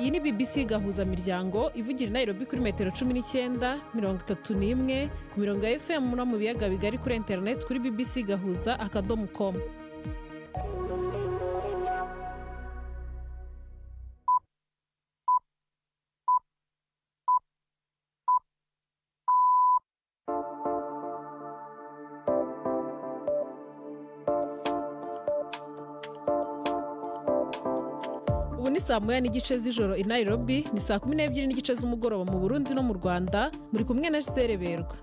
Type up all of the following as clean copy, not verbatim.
Iyi ni BBC Gahuza Miryango ivugira i Nairobi kuri metero 19, 31, ku mirongo ya FM no mu biyaga bigari, kuri interineti kuri bbcgahuza.com. Ubu ni saa 1:30 z'ijoro i Nairobi, ni saa 12:30 z'umugoroba mu Burundi no mu Rwanda. Muri kumwe na Gisele Berwa.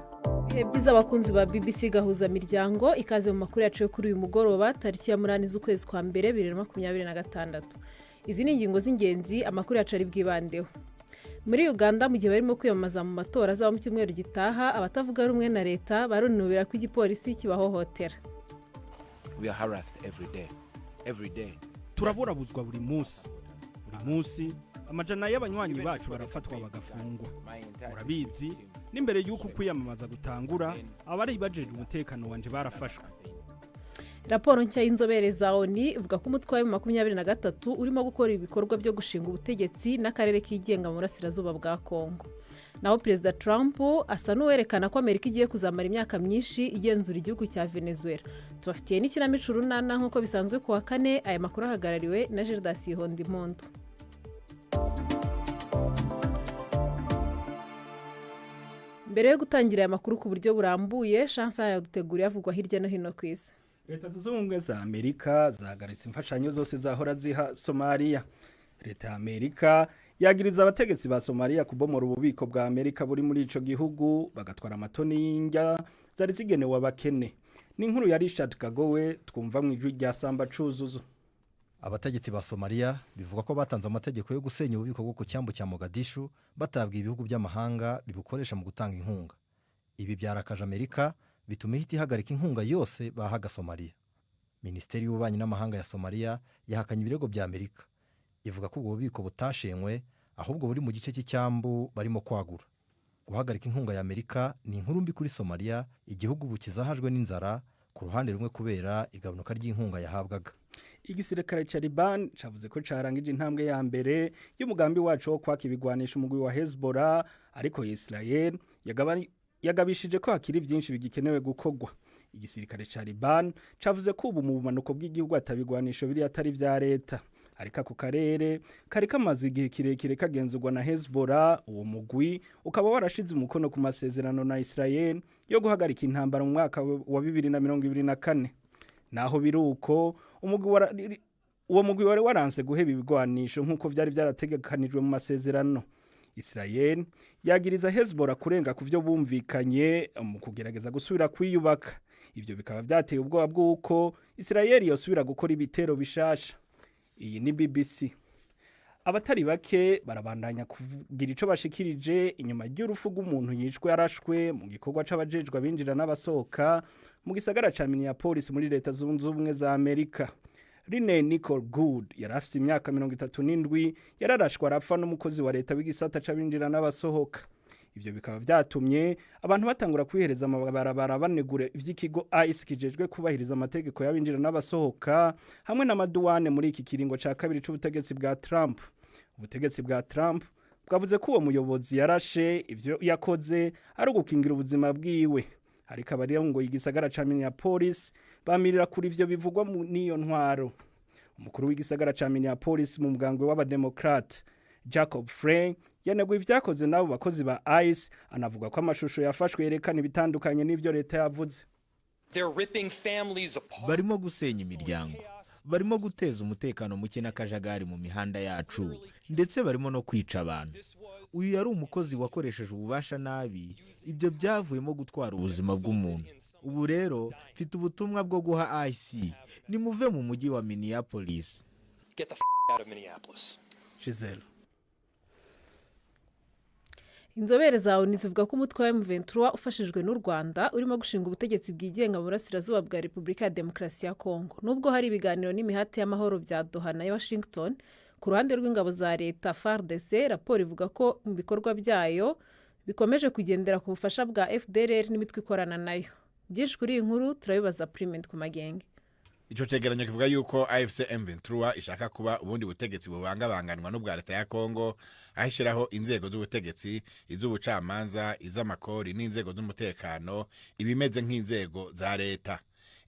Ibihe byiza, abakunzi ba BBC Gahuza Miryango. Ikaze mu makuru yacu yo kuri uyu mugoroba, tariki ya 8 z'ukwezi kwa mbere 2026. Izi ni ingingo z'ingenzi amakuru yacu ari bwibandeho. Muri Uganda, mu gihe barimo kwiyamamaza mu matora azaba mu cyumweru gitaha, abatavuga rumwe na leta barunubira ko igipolisi kibahohotera. We are harassed every day. Every day. Turaburabuzwa buri munsi, buri munsi. Amajana y'abanywanyi bacu barafatwa bagafungwa. Urabizi, n'imbere y'uko kwiyamamaza gutangura, abari bajejwe umutekano wanje barafashwe. Raporo nshya y'inzobere za ONU ivuga ko umutwe wa M23 urimo gukora ibikorwa byo gushinga ubutegetsi n'akarere kigenga mu burasirazuba bwa Kongo. Naho Perezida Trump asa n'uwerekana ko Amerika igiye kuzamara imyaka myinshi igenzura igihugu cya Venezuela. Tubafitiye n'ikinamico Urunana nk'uko bisanzwe ku wa kane. Aya makuru ahagarariwe na Gildas Impundu. Mbere yo gutangira aya makuru ku buryo burambuye, Chance yaduteguriye avugwa hirya no hino ku isi. Leta Zunze Ubumwe za Amerika zahagaritse imfashanyo zose zahora ziha Somaliya. Leta ya Amerika yagiriza abategetsi ba Somaliya kubomora ububiko bwa Amerika buri muri ico gihugu, bagatwara amatoni y'indya zari zigenewe abakene. Ni inkuru ya Richard Kagowe, twumva mu ijwi rya Samba Cuzuzo. Abategetsi ba Somaliya bivuga ko batanze amategeko yo gusenya ububiko bwo ku cyambu cya Mogadishu batabwiye ibihugu by'amahanga bibukoresha mu gutanga inkunga. Ibi byarakaje Amerika, bituma ihita ihagarika inkunga yose bahaga Somaliya. Minisiteri y'Ububanyi n'Amahanga ya Somaliya yahakanye ibirego bya Amerika, ivuga ko ubwo bubiko butashenywe, ahubwo buri mu gice cy'icyambu barimo kwagura. Guhagarika inkunga ya Amerika ni inkuru mbi kuri Somaliya, igihugu ubu kizahajwe n'inzara ku ruhande rumwe kubera igabanuka ry'inkunga yahabwaga. Igisirikare ca Liban cavuze ko carangije intambwe ya mbere y'umugambi waco wo kwaka ibigwanisha umugwi wa Hezbollah, ariko Israel yagabishije ko hakiri vyinshi bigikenewe gukorwa. Igisirikare ca Liban cavuze ko ubu mu bumanuko bw'igihugu atabigwanisho biri atari vya leta, ariko ako karere kari kamaze igihe kirekire kagenzurwa na Hezbollah. Uwo mugwi ukaba warashize umukono ku masezerano na Israel yo guhagarika intambara mu mwaka wa 2024. Naho biruko, uwo mugwi wari waranse guheba ibigwanisho nk'uko vyari vyarategekanijwe mu masezerano. Israel yagiriza Hezbollah kurenga ku vyo bumvikanye mu kugerageza gusubira kwiyubaka. Ivyo bikaba vyateye ubwoba bw'uko Israel yosubira gukora ibitero bishasha. Iyi ni BBC. Abatari bake barabandanya kugira ico bashikirije inyuma y'urupfu rw'umuntu yishwe arashwe mu gikorwa c'abajejwe abinjira n'abasohoka mu gisagara ca Minneapolis muri Leta Zunze Ubumwe za Amerika. Rene Nicole Good yari afise imyaka 37, yararashwe arapfa n'umukozi wa leta w'igisata c'abinjira n'abasohoka. Ivyo bikaba vyatumye abantu batangura kwihereza amabarabara banegura ivy'ikigo ICE kijejwe kubahiriza amategeko y'abinjira n'abasohoka hamwe n'amaduwane muri iki kiringo ca kabiri c'ubutegetsi bwa Trump. Ubutegetsi bwa Trump bwavuze ko uwo muyobozi yarashe ivyo yakoze ari ugukingira ubuzima bwiwe, ariko abarongoye igisagara ca Minneapolis bamirira kuri ivyo bivugwa n'iyo ntwaro. Umukuru w'igisagara ca Minneapolis mu mugambwe w'Abademokrate, Jacob Frey, yaneguye ivyakozwe n'abo bakozi ba ICE, anavuga ko amashusho yafashwe yerekana ibitandukanye n'ivyo leta yavuze. Barimo gusenya imiryango, barimo guteza umutekano muke n'akajagari mu mihanda yacu, ndetse barimo no kwica abantu. Uyu yari umukozi wakoresheje ububasha nabi. Ibyo byavuyemo gutwara ubuzima bw'umuntu. Ubu rero mfite ubutumwa bwo guha ICE: nimuve mu mujyi wa Minneapolis. Giselle. Inzobere za ONU zivuga ko umutwe wa M23 ufashijwe n'u Rwanda urimo gushinga ubutegetsi bwigenga mu burasirazuba bwa Repubulika ya Demokarasi ya Kongo, nubwo hari ibiganiro n'imihati y'amahoro bya Doha na Washington. Ku ruhande rw'ingabo za leta, FARDC, raporo ivuga ko mu bikorwa byayo bikomeje kugendera ku bufasha bwa FDLR n'imitwe ikorana nayo. Byinshi kuri iyi nkuru turabibaza Priment ku Magenge. Ico cegeranyo kivuga yuko AFC M23 ishaka kuba ubundi butegetsi bubangabanganwa n'ubwa leta ya Kongo, aho ishiraho inzego z'ubutegetsi, iz'ubucamanza, iz'amakori n'inzego z'umutekano, ibimeze nk'inzego za leta.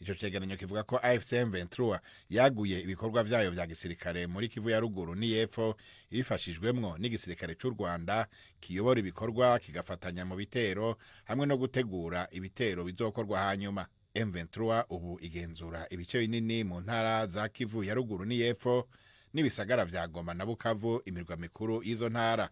Ico cegeranyo kivuga ko AFC M23 yaguye ibikorwa vyayo vya gisirikare muri Kivu ya ruguru n'iyepfo, ibifashijwemwo n'igisirikare c'u Rwanda kiyobora ibikorwa, kigafatanya mu bitero hamwe no gutegura ibitero bizokorwa hanyuma. M23 ubu igenzura ibice binini mu ntara za Kivu ya ruguru n'iyepfo n'ibisagara vya Goma na Bukavu, imirwa mikuru y'izo ntara.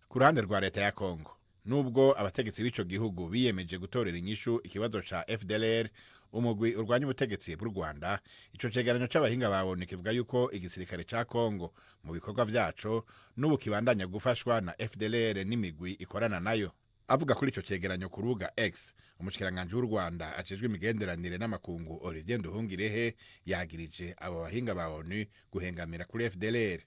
Ku ruhande rwa leta ya Kongo, nubwo abategetsi b'ico gihugu biyemeje gutorera inyishu ikibazo ca FDLR, umugwi urwanya ubutegetsi bw'u Rwanda, ico cegeranyo c'abahinga ba ONU kivuga yuko igisirikare ca Kongo mu bikorwa vyaco n'ubu kibandanya gufashwa na FDLR n'imigwi ikorana nayo. Avuga kuri ico cegeranyo ku rubuga X, umushikiranganji w'u Rwanda ajejwe imigenderanire n'amakungu, Olivier Nduhungirehe, yagirije abo bahinga ba ONU guhengamira kuri FDLR.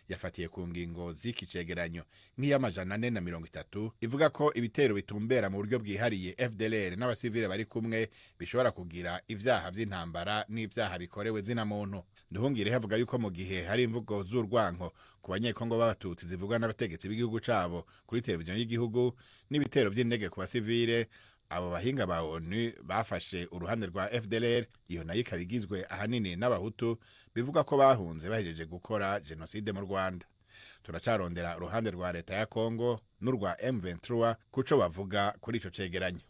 Yafatiye ku ngingo z'iki cegeranyo nk'iy'amajana 430, ivuga ko ibitero bitumbera mu buryo bwihariye FDLR n'abasivile bari kumwe bishobora kugira ivyaha vy'intambara n'ivyaha bikorewe zina muntu. Nduhungirehe avuga yuko mu gihe hari imvugo z'urwanko ku Banyekongo b'Abatutsi zivugwa n'abategetsi b'igihugu cabo kuri televiziyo y'igihugu n'ibitero vy'indege ku basivile, abo bahinga ba ONU bafashe uruhande rwa FDLR, iyo nayo ikaba igizwe ahanini n'Abahutu bivuga ko bahunze bahejeje gukora jenoside mu Rwanda. Turacarondera uruhande rwa leta ya Kongo n'urwa M23 kuco bavuga kuri ico cegeranyo.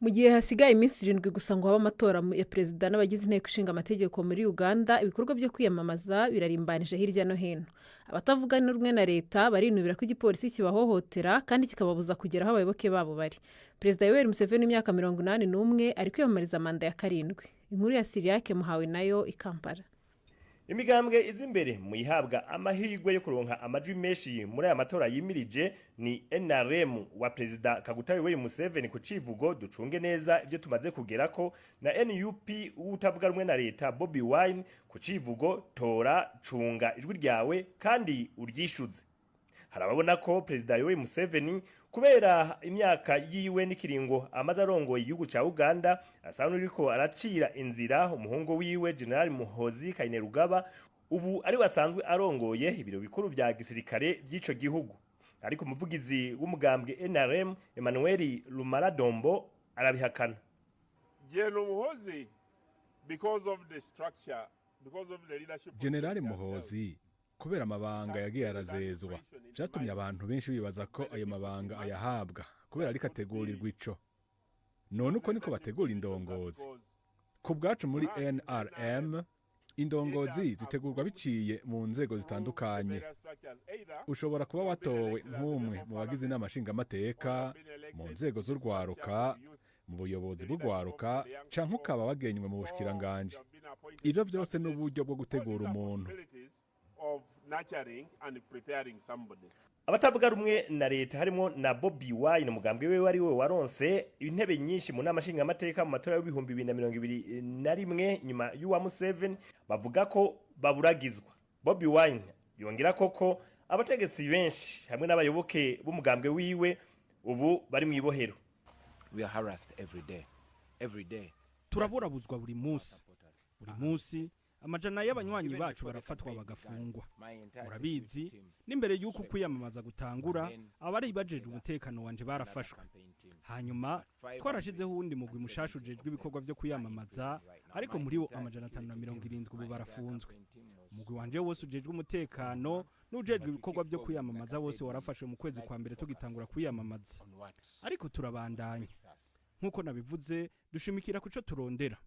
Mu gihe hasigaye iminsi 7 gusa ngo habe amatora ya perezida n'abagize Inteko Ishinga Amategeko muri Uganda, ibikorwa byo kwiyamamaza birarimbanije hirya no hino. Abatavuga rumwe na leta barinubira ko igipolisi kibahohotera kandi kikababuza kugera aho abayoboke babo bari. Perezida Yoweri Museveni w'imyaka 81 ari kwiyamamariza manda ya karindwi. Inkuru ya Siriyake Muhawe nayo i Kampala. Imigambwe iza imbere mu ihabwa amahirwe yo kuronka amajwi menshi muri aya matora yimirije ni NRM wa Perezida Kaguta Yoweri Museveni ku civugo "Ducunge neza ivyo tumaze kugerako", na NUP utavuga rumwe na leta Bobi Wine ku civugo "Tora, cunga ijwi ryawe kandi uryishuze". Hari ababona ko Perezida Yoweri Museveni, kubera imyaka yiwe n'ikiringo amaze arongoye igihugu ca Uganda, asa n'uriko aracira inzira umuhungu wiwe General Muhozi Kainerugaba, ubu ari wasanzwe arongoye ibiro bikuru vya gisirikare vy'ico gihugu. Ariko umuvugizi w'umugambwe NRM, Emmanuel Lumaradombo, arabihakana. General Muhozi, because of the structure, because of the leadership. Generali Muhozi, kubera amabanga yagiye arazezwa, vyatumye abantu benshi bibaza ko ayo mabanga ayahabwa kubera ariko ategurirwa ico. None uko niko bategura indongozi? Ku bwacu muri NRM, indongozi zitegurwa biciye mu nzego zitandukanye. Ushobora kuba watowe nk'umwe mu bagize Inama Nshingamateka, mu nzego z'urwaruka, mu buyobozi bw'urwaruka, canke ukaba wagenywe mu bushikiranganji. Ivyo vyose ni uburyo bwo gutegura umuntu. Of nurturing and preparing somebody. Abatavuga rumwe na leta, harimo na Bobi Wine, umugambwe we wari we waronse intebe nyinshi mu Nama Nshingamateka mu matora y'2021 nyuma y'uwa Museveni, bavuga ko baburagizwa. Bobi Wine yongera koko abategetsi benshi hamwe n'abayoboke b'umugambwe wiwe ubu bari mu ibohero. We are harassed every day. Every day. Turaburabuzwa buri munsi. Buri munsi amajana y'abanywanyi bacu barafatwa bagafungwa. Murabizi, n'imbere y'uko kwiyamamaza gutangura, abari bajejwe umutekano wanje barafashwe. Hanyuma twarashizeho uwundi mugwi mushasha ujejwe ibikorwa vyo kwiyamamaza, ariko muri wo 570 ubu barafunzwe. Umugwi wanje wose ujejwe umutekano n'ujejwe ibikorwa vyo kwiyamamaza wose warafashwe mu kwezi kwa mbere tugitangura kwiyamamaza. Ariko turabandanya. Nk'uko nabivuze, dushimikira kuco turondera.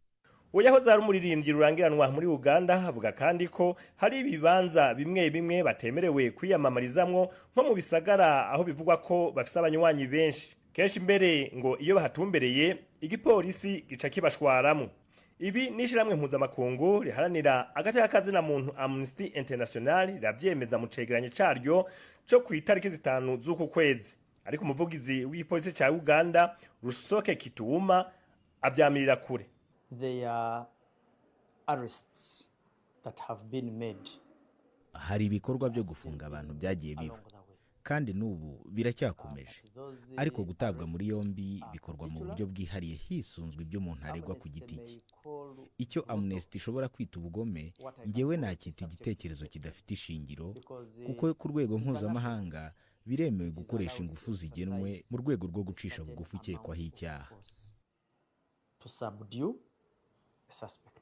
Uwo yahoze ari umuririmbyi rurangiranwa muri Uganda avuga kandi ko hari ibibanza bimwe bimwe batemerewe kwiyamamarizamwo, nko mu bisagara aho bivugwa ko bafise abanywanyi benshi. Kenshi mbere ngo iyo bahatumbereye, igipolisi gica kibashwaramo. Ibi n'ishirahamwe mpuzamakungu riharanira agateka kazina muntu Amnesty International riravyemeza mu cegeranyo caryo co ku itariki 5 z'uku kwezi. Ariko umuvugizi w'igipolisi ca Uganda, Rusoke Kituuma, avyamirira kure. There are arrests that have been made. Hari ibikorwa byo gufunga abantu byagiye biba. Kandi n'ubu biracyakomeje. Ariko gutabwa muri yombi bikorwa mu buryo bwihariye, hisunzwe ibyo umuntu aregwa ku giti cye. Icyo Amnesty ishobora kwita ubugome, ngewe nacyita igitekerezo kidafite ishingiro, kuko ku rwego mpuzamahanga biremewe gukoresha ingufu zigenwe mu rwego rwo gucisha bugufi ukekwaho icyaha. To subdue a suspect.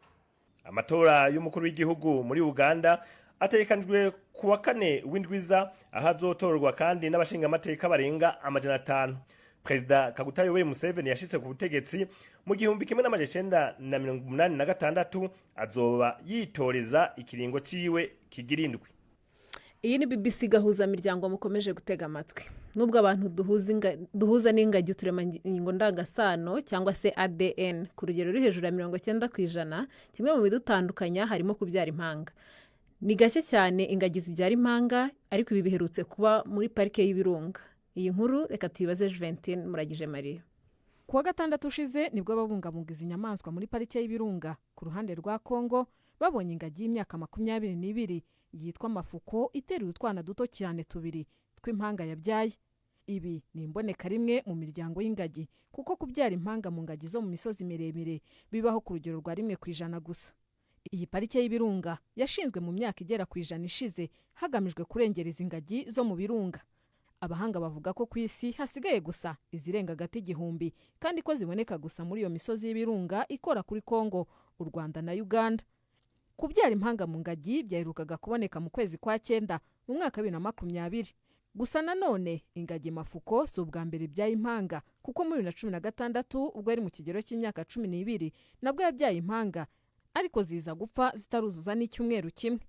Amatora y'umukuru w'igihugu muri Uganda ategekanijwe ku wa kane w'indwiza, aho azotorwa kandi n'abashingamateka barenga 500. Perezida Kaguta Yoweri Museveni yashitse ku butegetsi mu 1986, azoba yitoreza ikiringo ciwe kigira indwi. Iyi ni BBC Gahuza Miryango mukomeje gutega amatwi. Nubwo abantu duhuza n'ingagi uturemangingo ndangasano cyangwa se ADN ku rugero ruri hejuru ya 90%, kimwe mu bidutandukanya harimo kubyara impanga. Ni gake cyane ingagi zibyara impanga, ariko ibi biherutse kuba muri Parike y'Ibirunga. Iyi nkuru reka tuyibaze Juventine Muragije Mariya. Ku wa gatandatu ushize nibwo ababungabunga izi nyamaswa muri Parike y'Ibirunga ku ruhande rwa Kongo babonye ingagi y'imyaka 22 yitwa Mafuko iteruye utwana duto cyane tubiri tw'impanga yabyaye. Ibi ni imboneka rimwe mu miryango y'ingagi, kuko kubyara impanga mu ngagi zo mu misozi miremire bibaho ku rugero rwa 1% gusa. Iyi Parike y'Ibirunga yashinzwe mu myaka igera ku 100 ishize, hagamijwe kurengera izi ngagi zo mu birunga. Abahanga bavuga ko ku isi hasigaye gusa izirenga hagati 1000, kandi ko ziboneka gusa muri iyo misozi y'ibirunga ikora kuri Kongo, u Rwanda na Uganda. Kubyara impanga mu ngagi byaherukaga kuboneka mu kwezi kwa cyenda mu mwaka wa 2020. Gusa nanone ingagi Mafuko si ubwa mbere ibyaye impanga, kuko muri 2016 ubwo yari mu kigero cy'imyaka 12 nabwo yabyaye impanga, ariko ziza gupfa zitaruzuza n'icyumweru kimwe.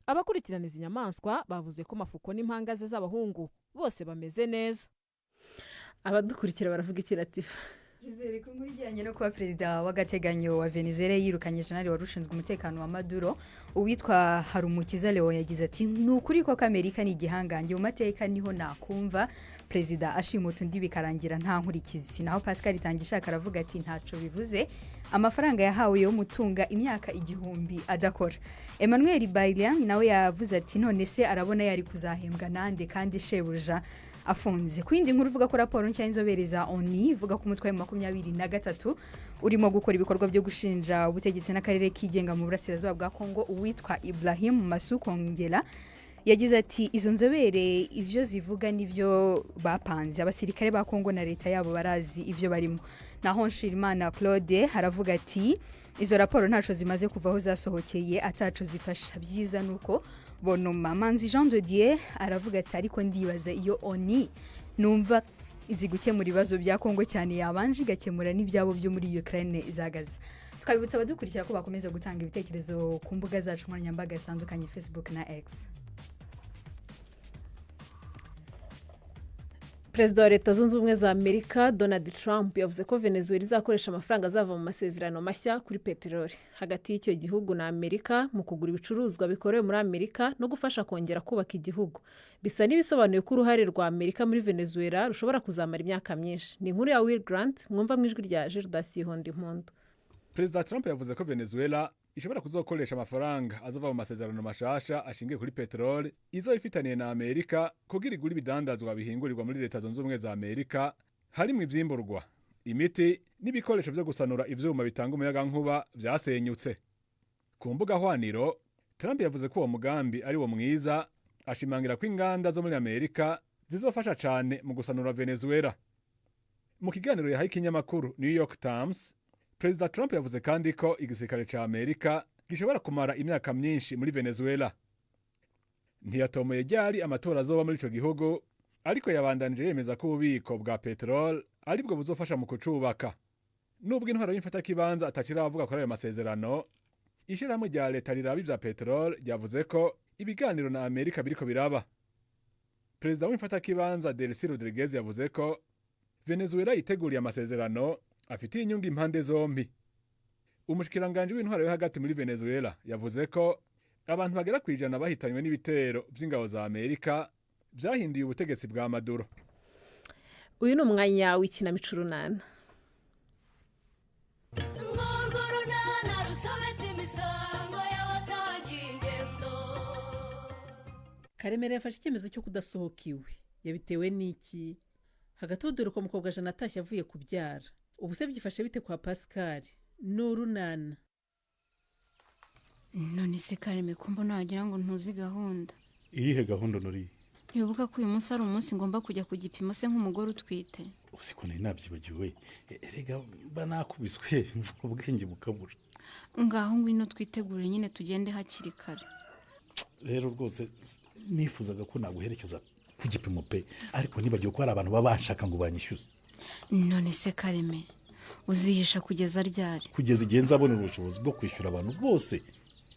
Abakurikirana izi nyamaswa bavuze ko Mafuko n'impanga ze z'abahungu bose bameze neza. Abadukurikira baravuga iki, Latifa? Gisele, ku nkuru ijyanye no kuba perezida w'agateganyo wa Venezuela yirukanye jenali wari ushinzwe umutekano wa Maduro, uwitwa Harumukiza Leo yagize ati: "Ni ukuri ko Amerika ni igihangange mu mateka, niho nakumva perezida ashimuta undi bikarangira nta nkurikizi." Naho Pascal Itangishaka aravuga ati: "Ntaco bivuze, amafaranga yahawe yo mutunga imyaka 1000 adakora." Emmanuel Bayilian nawe yavuze ati: "None se arabona yari kuzahembwa nande kandi shebuja afunze?" Ku yindi nkuru ivuga ko raporo nshya y'inzobere za ONU ivuga ko umutwe wa 23 urimo gukora ibikorwa byo gushinja ubutegetsi n'akarere kigenga mu burasirazuba bwa Kongo, uwitwa Ibrahim Masu Kongera yagize ati: "Izo nzobere ibyo zivuga nibyo bapanze, abasirikare ba Kongo na leta yabo barazi ibyo barimo." Naho Nshirimana Claude aravuga ati: "Izo raporo ntaco zimaze kuva aho zasohokeye, ataco zifasha, byiza nuko bonoma." Manzi Jean de Dieu aravuga ati: "Ariko ndibaza, iyo ONU numva izi gukemura ibibazo bya Kongo cyane, yabanje igakemura n'ibyabo byo muri Ukraine zagaza." Twabibutsa abadukurikira ko bakomeza gutanga ibitekerezo ku mbuga zacu nkoranyambaga zitandukanye, Facebook na X. Perezida wa Leta Zunze Ubumwe za Amerika Donald Trump yavuze ko Venezuela izakoresha amafaranga azava mu masezerano mashya kuri peteroli hagati y'icyo gihugu na Amerika mu kugura ibicuruzwa bikorewe muri Amerika no gufasha kongera kubaka igihugu. Bisa n'ibisobanuye ko uruhare rwa Amerika muri Venezuela rushobora kuzamara imyaka myinshi. Ni inkuru ya Will Grant mwumva mu ijwi rya Gildas Yihonda Impundu. Perezida Trump yavuze ko Venezuela ishobora kuzokoresha amafaranga azova mu masezerano mashasha ashingiye kuri peteroli izo ifitaniye na Amerika kugira igure ibidandazwa bihingurirwa muri Leta Zunze Ubumwe za Amerika, harimwo ivyimburwa, imiti n'ibikoresho vyo gusanura ivyuma bitanga umuyagankuba vyasenyutse. Ku mbuga hwaniro, Trump yavuze ko uwo mugambi ari wo mwiza, ashimangira ko inganda zo muri Amerika zizofasha cane mu gusanura Venezuela. Mu kiganiro yahaye ikinyamakuru New York Times, Perezida Trump yavuze kandi ko igisirikare ca Amerika gishobora kumara imyaka myinshi muri Venezuela. Ntiyatomoye ryari amatora azoba muri ico gihugu, ariko yabandanije yemeza ko ububiko bwa peteroli aribwo buzofasha mu kucubaka. Nubwo intwaro y'imfatakibanza atakiravuga kuri ayo masezerano, ishirahamwe rya leta riraba ivya peteroli ryavuze ko ibiganiro na Amerika biriko biraba. Perezida w'imfatakibanza Delcy Rodriguez yavuze ko Venezuela yiteguriye amasezerano afitiye inyungu impande zombi. Umushikiranganji w'intwaro yo hagati muri Venezuela yavuze ko abantu bagera ku 100 bahitanywe n'ibitero vy'ingabo za Amerika vyahinduye ubutegetsi bwa Maduro. Uyu ni umwanya w'ikinamico Urunana. Urwo runana rusobetse imisango y'abasangiye ingendo. Karemera yafashe icyemezo cyo kudasohoka iwe. Yabitewe n'iki? Hagati aho, dore ko mukobwa Jana atashye avuye kubyara. Ubu se byifashe bite kwa Pascal? Ni urunana. None se Kareme, ko mbona wagira ngo ntuzi gahunda? Iyihe gahunda, Nuri? Ntiwibuka ko uyu munsi ari umunsi ngomba kujya ku gipimo se nk'umugore utwite? Usiko nari nabyibagiwe. Erega mba nakubiswe ubwenge bukabura. Ngaho ngwino twitegure nyine, tugende hakiri kare. Rero rwose nifuzaga ko naguherekeza ku gipimo pe, ariko nibagiwe ko hari abantu baba bashaka ngo banyishyuze. None se Kareme, uzihisha kugeza ryari? Kugeza igihe nzabonera ubushobozi bwo kwishyura abantu bose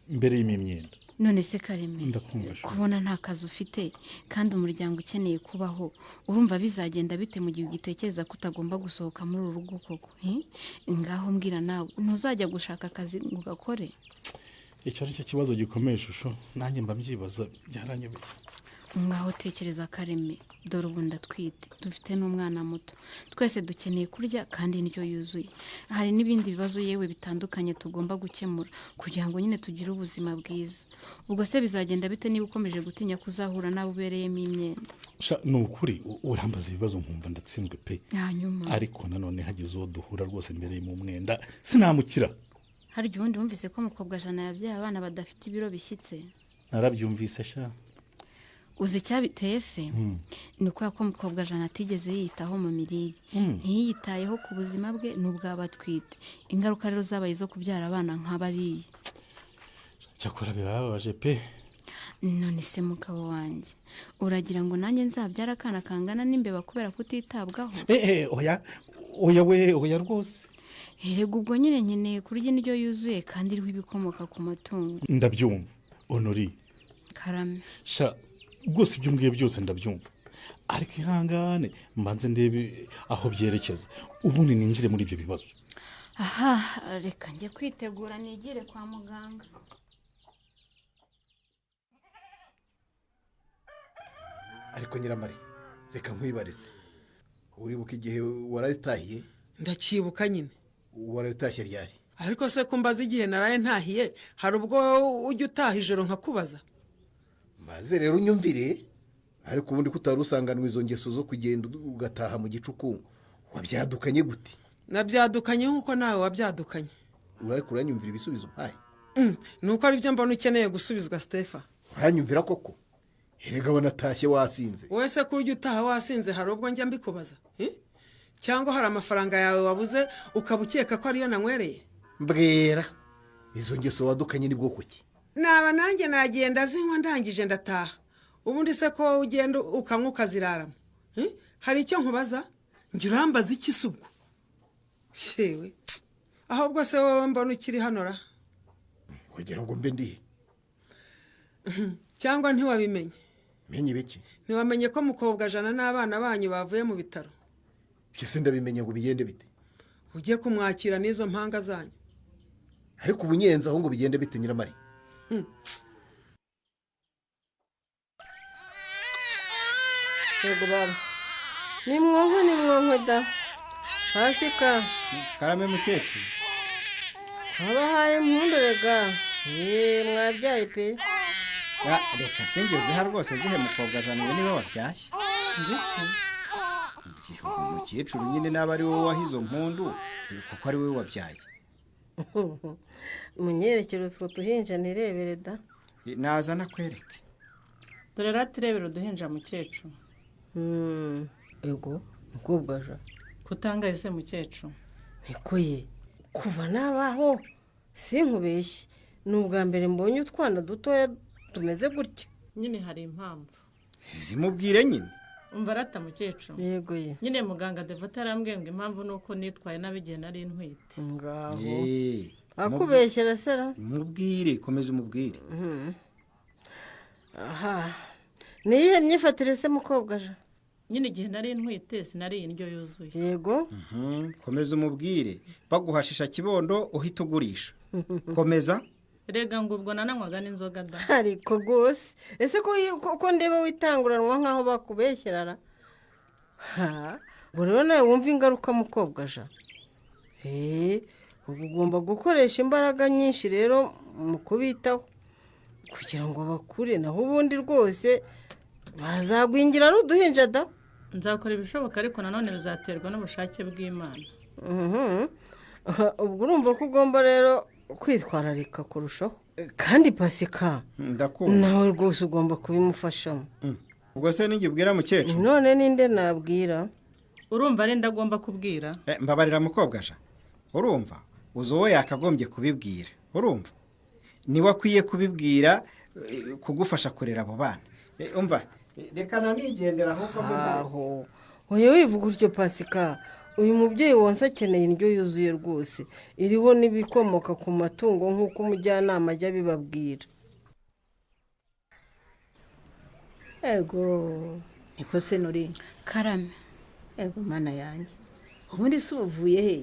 mbere y'imyenda. None se Kareme, Ndakumva shu. kubona nta kazi ufite kandi umuryango ukeneye kubaho, urumva bizagenda bite mu gihe ugitekereza ko utagomba gusohoka muri uru rugo koko, hi? Ngaho mbwira nawe, ntuzajya gushaka akazi ngo ugakore? Icyo ari cyo kibazo gikomeye shusho, nanjye mba mbyibaza, byaranyobeye. Ngaho tekereza Kareme, dore ubu ndatwite, dufite n'umwana muto, twese dukeneye kurya kandi indyo yuzuye. Hari n'ibindi bibazo yewe bitandukanye tugomba gukemura kugira ngo nyine tugire ubuzima bwiza. Ubwo se bizagenda bite niba ukomeje gutinya ko uzahura n'abo ubereyemo imyenda? Sha, ni ukuri urambaza ibibazo nkumva ndatsinzwe pe. Hanyuma? Ariko nanone hagize uwo duhura rwose mbere mu mwenda, sinamukira. Hari igihe ubundi wumvise ko mukobwa Jana yabyaye abana badafite ibiro bishyitse? Narabyumvise sha. Uzi icyabiteye se? Ni ukubera ko mukobwa Jana atigeze yiyitaho mu mirire. Ntiyiyitayeho ku buzima bwe n'ubw'abo atwite. Ingaruka rero zabaye izo kubyara abana nk'abariya. Cyakora birababaje pe. None se mugabo wanjye, uragira ngo nanjye nzabyare akana kangana n'imbeba kubera kutitabwaho? Eh, oya oya we, oya rwose. Erega ubwo nyine nkeneye kurya indyo yuzuye kandi iriho ibikomoka ku matungo. Ndabyumva, Honori. Karame. Sha, rwose ibyo umbwiye byose ndabyumva, ariko ihangane mbanze ndebe aho byerekeza, ubundi ninjire muri ibyo bibazo. Aha, reka njye kwitegura nigire kwa muganga. Ariko Nyiramari, reka nkwibarize, uribuka igihe warayitahiye? Ndacyibuka nyine. Warayitashye ryari? Ariko se ko mbaza igihe naraye ntahiye, hari ubwo ujya utaha ijoro nkakubaza? Maze rero unyumvire, ariko ubundi ko utari usanganwa izo ngeso zo kugenda ugataha mu gicuku, wabyadukanye gute? Nabyadukanye nk'uko nawe wabyadukanye. Urariko uranyumvira ibisubizo mpaye? Ni uko aribyo mbona ukeneye gusubizwa, Sitefa. Uranyumvira koko? Erega wanatashye wasinze. Wowe se ko ujya utaha wasinze, hari ubwo njya mbikubaza? Eh? Cyangwa hari amafaranga yawe wabuze ukaba ukeka ko ariyo nanywereye? Mbwira, izo ngeso wadukanye ni bwoko ki? Naba nanjye nagenda zinywa, ndangije ndataha. Ubundi se ko wowe ugenda ukanywa ukaziraramo? Eh? Hari icyo nkubaza? Njye urambaza iki se ubwo? Yewe, ahubwo se wowe mbona ukiri hano ra? Kugira ngo mbe ndihe? Cyangwa ntiwabimenye? Menye ibiki? Ntiwamenye ko mukobwa Jana n'abana banyu bavuye mu bitaro? Ibyo se ndabimenye ngo bigende bite? Ujye kumwakira n'izo mpanga zanyu. Ariko ubu nyenze aho ngo bigende bite, Nyiramari? Yego baba, ni mwonko, ni mwonko da pasika. Karame mukecuru. Abahaye impundu rega, eee, mwabyaye pe. Ah, reka singezeha rwose, zihe mukobwa Jana, ubu niwe wabyaye. Ibiki? Umukecuru nyine naba ari wowe waha izo mpundu kuko ari wowe wabyaye. Munyerekere utwo tuhinja nirebere da. Naza nakwereke. Dore ratirebera uduhinja, mukecuru. Ego mukobwa ja. Kutangaye se, mukecuru? Niko ye, kuva nabaho sinkubeshye, ni ubwa mbere mbonye utwana dutoya tumeze gutya. Nyine hari impamvu. Zimubwire nyine. Umva rata mukecuru. Yego ye. Nyine muganga Devota arambwiye ngo impamvu ni uko nitwaye nabi igihe nari ntwite. Ngaho. Akubeshyera sera. Mubwire, komeza umubwire. Aha, ni iyihe myifatire se, mukobwa ja? Nyine igihe nari ntwite sinariye indyo yuzuye. Yego. Komeza umubwire, baguhashisha kibondo uhita ugurisha, komeza. Rega ngo ubwo nananywaga n'inzoga da. Ariko rwose ese ko ndeba witanguranwa nk'aho bakubeshyerara? Ha, ubwo rero nawe wumva ingaruka, mukobwa ja. Eee, ubwo ugomba gukoresha imbaraga nyinshi rero mu kubitaho kugira ngo bakure, naho ubundi rwose Bazagwingira ari uduhinja da. Nzakora ibishoboka, ariko nanone bizaterwa n'ubushake bw'Imana. Ubwo urumva ko ugomba rero kwitwararika kurushaho. Kandi Pasika, Ndakumva. nawe rwose ugomba kubimufashamo. Ubwo se nijye ubwira, mukecuru? None ninde nabwira? Urumva ari ndagomba kubwira? Mbabarira mukobwa ja, urumva uzi uwo yakagombye kubibwira? Urumva niwe akwiye kubibwira, kugufasha kurera abo bana. Umva, reka nanigendera ahubwo mbe mbaretse. Aho oya, wivuga utyo Pasika. Uyu mubyeyi wonsa akeneye indyo yuzuye rwose, iriho n'ibikomoka ku matungo, nk'uko umujyanama ajya abibabwira. Ego, niko se nuri? Karame. Ego mana yanjye, ubundi se uvuye he?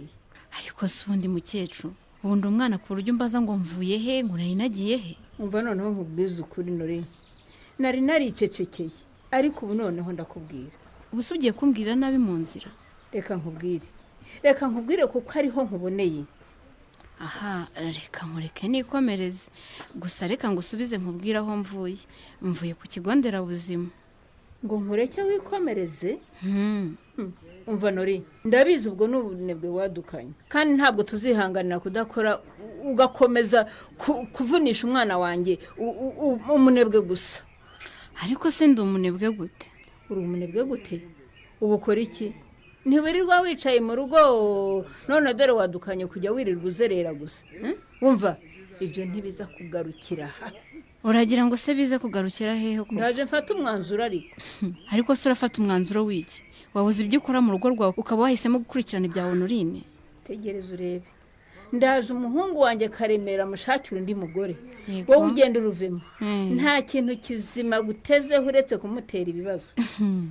Ariko si ubundi mukecuru, ubundi umwana ku buryo umbaza ngo mvuye he, ngo nari nagiye he? Umva noneho nkubwize ukuri nuri, nari naricecekeye, ariko ubu noneho ndakubwira. Ubu se ugiye kumbwira nabi mu nzira? Reka nkubwire, reka nkubwire, kuko ariho nkuboneye. Aha, reka nkureke nikomereze. Gusa reka ngusubize nkubwire aho mvuye. Mvuye ku kigo nderabuzima. Ngo nkureke wikomereze? Umva nori, ndabizi ubwo ni ubunebwe wadukanye, kandi ntabwo tuzihanganira kudakora ugakomeza kuvunisha umwana wanjye umunebwe gusa. Ariko se ndi umunebwe gute? Uri umunebwe gute? Ubu ukora iki? Ntiwirirwa wicaye mu rugo? None dore wadukanye kujya wirirwa uzerera gusa. Wumva ibyo ntibiza kugarukira aha. Uragira ngo se bize kugarukira hehe koko? Ndaje mfate umwanzuro ariko. Ariko se urafata umwanzuro w'iki? Wabuze ibyo ukora mu rugo rwawe ukaba wahisemo gukurikirana ibya Honorine? Tegereza urebe, ndaje umuhungu wanjye Karemera mushakira undi mugore. Yego. Wowe ugenda uruvemo, nta kintu kizima gutezeho uretse kumutera ibibazo.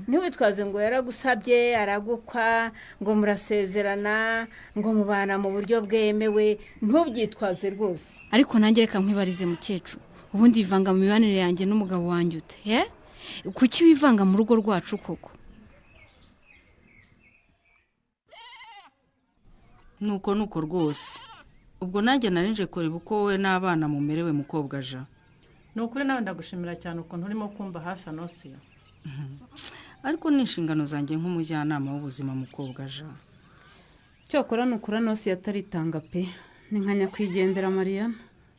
Ntiwitwaze ngo yaragusabye aragukwa, ngo murasezerana, ngo mubana mu buryo bwemewe. Ntubyitwaze rwose. Ariko nanjye reka nkwibarize mukecuru, ubundi wivanga mu mibanire yanjye n'umugabo wanjye ute? He, kuki wivanga mu rugo rwacu koko? Nuko nuko rwose, ubwo nanjye narinje kureba uko wowe n'abana mumerewe, mukobwa ja. Ni ukuri nawe ndagushimira cyane ukuntu urimo kumva hafi Anosiya. Ariko ni inshingano zanjye nk'umujyanama w'ubuzima, mukobwa ja. Cyokora ni ukuri Anosi ataritanga pe, ni nka nyakwigendera Mariyana.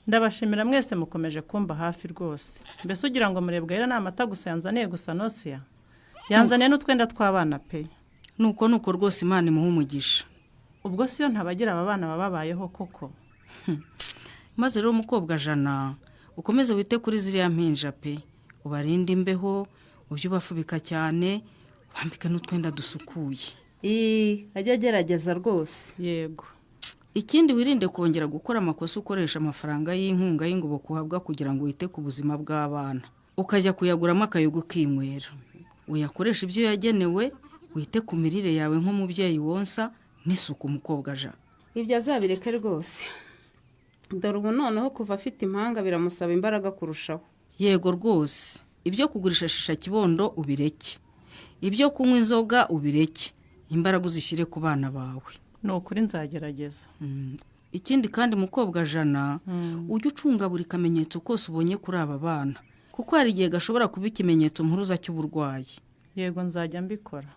Ndabashimira mwese mukomeje kumba hafi rwose. Mbese ugira ngo murebwa ni amata gusa yanzaniye gusa Anosiya? Yanzaniye n'utwenda tw'abana pe. Nuko nuko rwose, Imana imuhe umugisha. Ubwo siyo ntabagira aba bana bababayeho koko? Maze rero mukobwa jana, ukomeze wite kuri ziriya mpinja pe, ubarinde imbeho, ujye ubafubika cyane, ubambike n'utwenda dusukuye. Ii, ajya agerageza rwose. Yego. Ikindi, wirinde kongera gukora amakosa ukoresha amafaranga y'inkunga y'ingoboka uhabwa kugira ngo wite ku buzima bw'abana, ukajya kuyaguramo akayoga ukinywera. Uyakoresha ibyo yagenewe, wite ku mirire yawe nk'umubyeyi wonsa, n'isuku, mukobwa ja. Ibyo azabireke rwose, dore ubu noneho kuva afite impanga biramusaba imbaraga kurushaho. Yego rwose, ibyo kugurisha shisha kibondo ubireke, ibyo kunywa inzoga ubireke, imbaraga uzishyire ku bana bawe. Ni ukuri nzagerageza. Ikindi kandi mukobwa jana, ujye ucunga buri kamenyetso kose ubonye kuri aba bana, kuko hari igihe gashobora kuba ikimenyetso mpuruza cy'uburwayi. Yego, nzajya mbikora.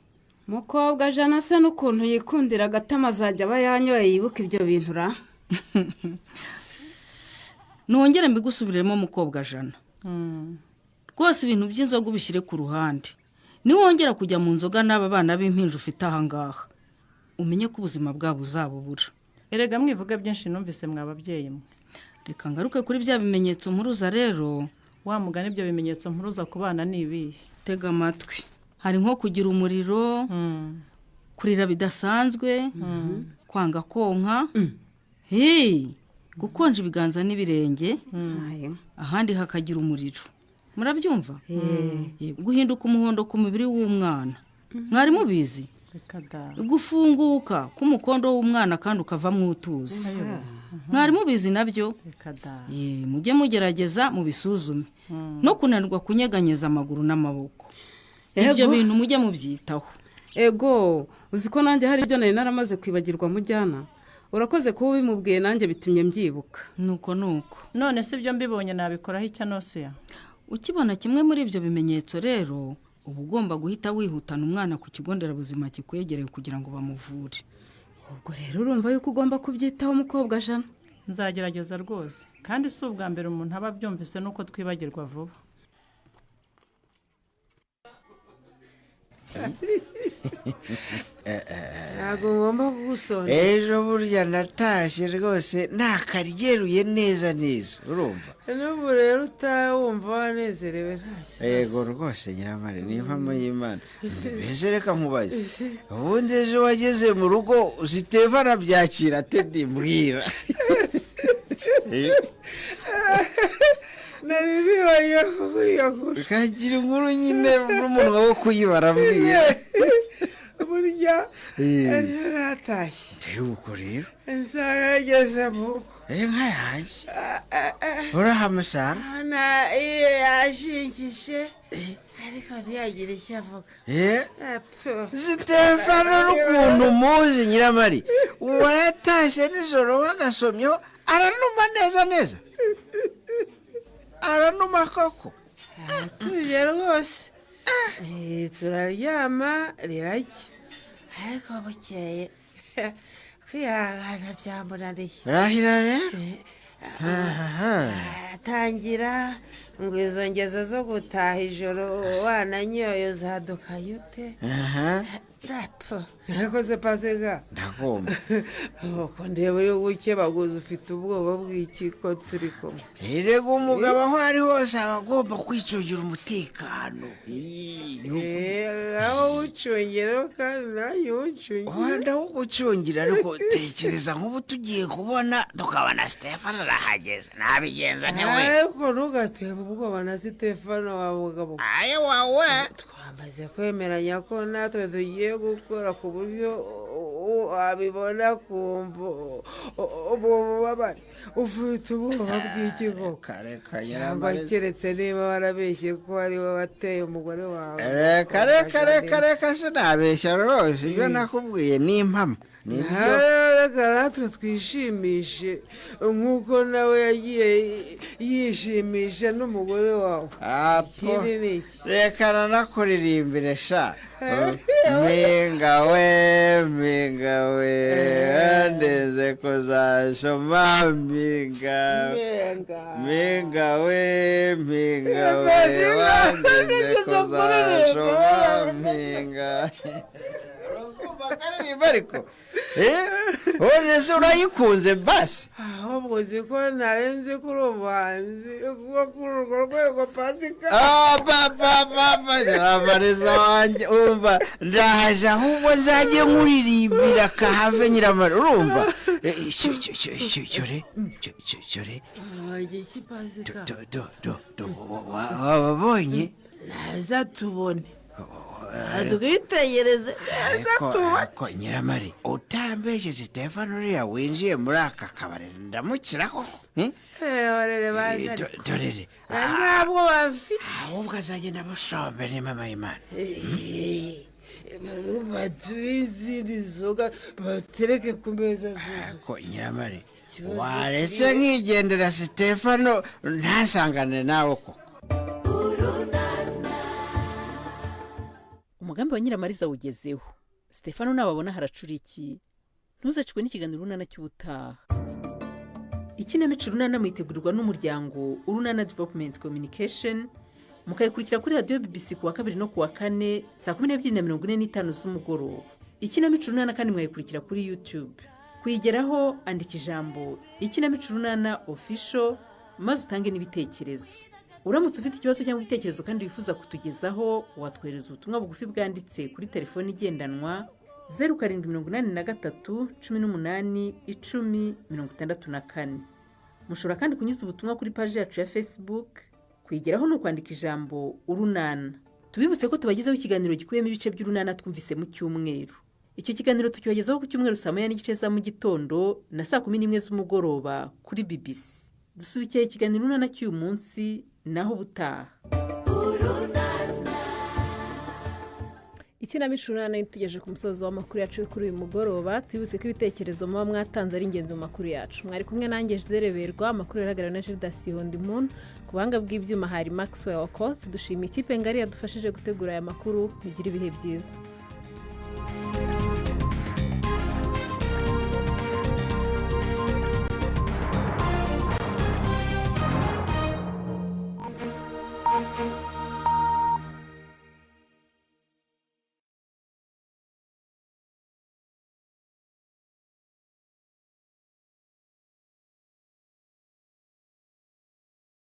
Mukobwa jana se n'ukuntu yikundira agatama, azajya aba yanyoye yibuka ibyo bintu ra. Nongere mbigusubiremo mukobwa jana, rwose ibintu by'inzoga ubishyire ku ruhande. Niwongera kujya mu nzoga n'aba bana b'impinja ufite aha ngaha, umenye ko ubuzima bwabo uzabubura. Erega mwivuga byinshi, numvise mwa babyeyi mwe. Reka ngaruke kuri bya bimenyetso mpuruza rero. Wa mugani, ibyo bimenyetso mpuruza ku bana ni ibihe? Tega amatwi. Hari nko kugira umuriro, kurira bidasanzwe, kwanga konka, hey, gukonja ibiganza n'ibirenge, ahandi hakagira umuriro. Murabyumva? Guhinduka umuhondo ku mubiri w'umwana, mwari mubizi? Reka da. Gufunguka k'umukondo w'umwana kandi ukavamo utuzi, mwari mubizi nabyo? Reka da. Mujye mugerageza mubisuzume. No kunanirwa kunyeganyeza amaguru n'amaboko, ibyo bintu mujye mubyitaho. Ego, uzi ko nanjye hari ibyo nari naramaze kwibagirwa? Mujyana, urakoze kuba ubimubwiye, nanjye bitumye mbyibuka. Nuko nuko. None se ibyo mbibonye nabikoraho icyo Anosiya? Ukibona kimwe muri ibyo bimenyetso rero, uba ugomba guhita wihutana umwana ku kigo nderabuzima kikwegereye kugira ngo bamuvure. Ubwo rero urumva yuko ugomba kubyitaho, mukobwa Jana. Nzagerageza rwose, kandi si ubwa mbere umuntu aba abyumvise, nuko twibagirwa vuba. Ntabwo ngomba kugusonza. Ejo burya natashye rwose ntakaryeruye neza neza, urumva. N'ubu rero utawumva wanezerewe, nta kibazo. Yego rwose nyiramare, ni impamo y'Imana. Mbese reka nkubaze, ubundi ejo wageze mu rugo Siteva arabyakira tedi? Mbwira. Nari nibagiwe kukwiyahura. Kagira inkuru nyine n'umunwa wo kuyibara, mbwira. Burya ejo natashye Ubwo rero isaha yageze mu rugo. Inka yanjye urahamusanga. Yashingije ariko ntiyagira icyo avuga. Sitefano n'ukuntu muzi nyiramari, waratashye nijoro bagasomyeho aranuma neza neza, aranuma koko. Aratuje rwose. Turaryama riracya, ariko bukeye kwihangana byamunaniye. Rahira rero. Atangira ngo izo ngezo zo gutaha ijoro wananyoye uzadukaye ute? Narakoze pasega. Ndagomba. Uko ndeba uri gukebaguza, ufite ubwoba bw'iki ko turi kumwe? Erega umugabo aho ari hose aba agomba kwicungira umutekano. Aho uwucungira kandi nanjye uwucungira. Wenda ugucungira, ariko tekereza nk'ubu tugiye kubona tukabona Stefano arahageze, nabigenza ntewe? Ariko ntugatebe ubwoba na Stefano wa mugabo. Aye wawe. Twamaze kwemeranya ko natwe tugiye gukora ku buryo wabibona kumva ubwo bubabare. Ufite ubwoba bw'iki koko? Cyangwa keretse niba warabeshye ko ari we wateye umugore wawe. Reka reka reka reka, sinabeshya rwose, ibyo nakubwiye ni impamo. Reka natwe twishimishe nk'uko nawe yagiye yishimisha n'umugore wawe. Ikindi ni iki? Reka nanakuririmbire sha. Mpinga we, mpinga we, ndeze kuzashoma mpinga. Mpinga we, mpinga we, wandeze kuzashoma mpinga. Akaririmba ariko none se urayikunze basi? Ahubwo uzi ko narenze kuri umuhanzi kuko kuri urwo rwego, Pasika. Papa nyiramariza wanjye, umva ndaje ahubwo nzajye nkuririmbira kahave nyiramari, urumva. Cyore cyore. Igiki, Pasika? Do do do, wabonye? Naza tubone, twitegereze neza tuba. Ko nyiramari utambeshye, Stefano uriya winjiye muri aka kabari ndamukira koko? Orere baza. Dorere. Ntabwo bafite. Ahubwo azagenda amushombe, mama y'Imana. Baduhe izindi nzoga batereke ku meza zuzuye. Ko nyiramari waretse nkigendera, Stefano ntasangane nawe koko. Umugambi wa Nyiramariza wugezeho. Stefano nababona haracura iki? Ntuzacikwe n'ikiganiro Urunana cy'ubutaha. Ikinamico Urunana muyitegurirwa n'umuryango Urunana Development Communication, mukayikurikira kuri radiyo BBC ku wa kabiri no ku wa kane saa 12:45 z'umugoroba. Ikinamico Urunana kandi mwayikurikira kuri YouTube. Kuyigeraho, andika ijambo "Ikinamico Urunana Official" maze utange n'ibitekerezo. Uramutse ufite ikibazo cyangwa igitekerezo kandi wifuza kutugezaho, watwohereza ubutumwa bugufi bwanditse kuri telefoni igendanwa 0783181064. Mushobora kandi kunyuza ubutumwa kuri paji yacu ya Facebook. Kuyigeraho ni ukwandika ijambo "Urunana". Tubibutse ko tubagezaho ikiganiro gikubiyemo ibice by'Urunana twumvise mu cyumweru. Icyo kiganiro tukibagezaho ku cyumweru saa 1:30 za mu gitondo na saa 11 z'umugoroba kuri BBC. Dusubikiye ikiganiro Urunana cy'uyu munsi, naho ubutaha. Ikinamico Urunana itugejeje ku musozo w'amakuru yacu yo kuri uyu mugoroba. Tubibutse ko ibitekerezo muba mwatanze ari ingenzi mu makuru yacu. Mwari kumwe nanjye Zereberwa, amakuru yarahagarariwe na Gildas Hondimun, ku buhanga bw'ibyuma hari Maxwell Okoth. Dushimiye ikipe ngari yadufashije gutegura aya makuru. Mugire ibihe byiza.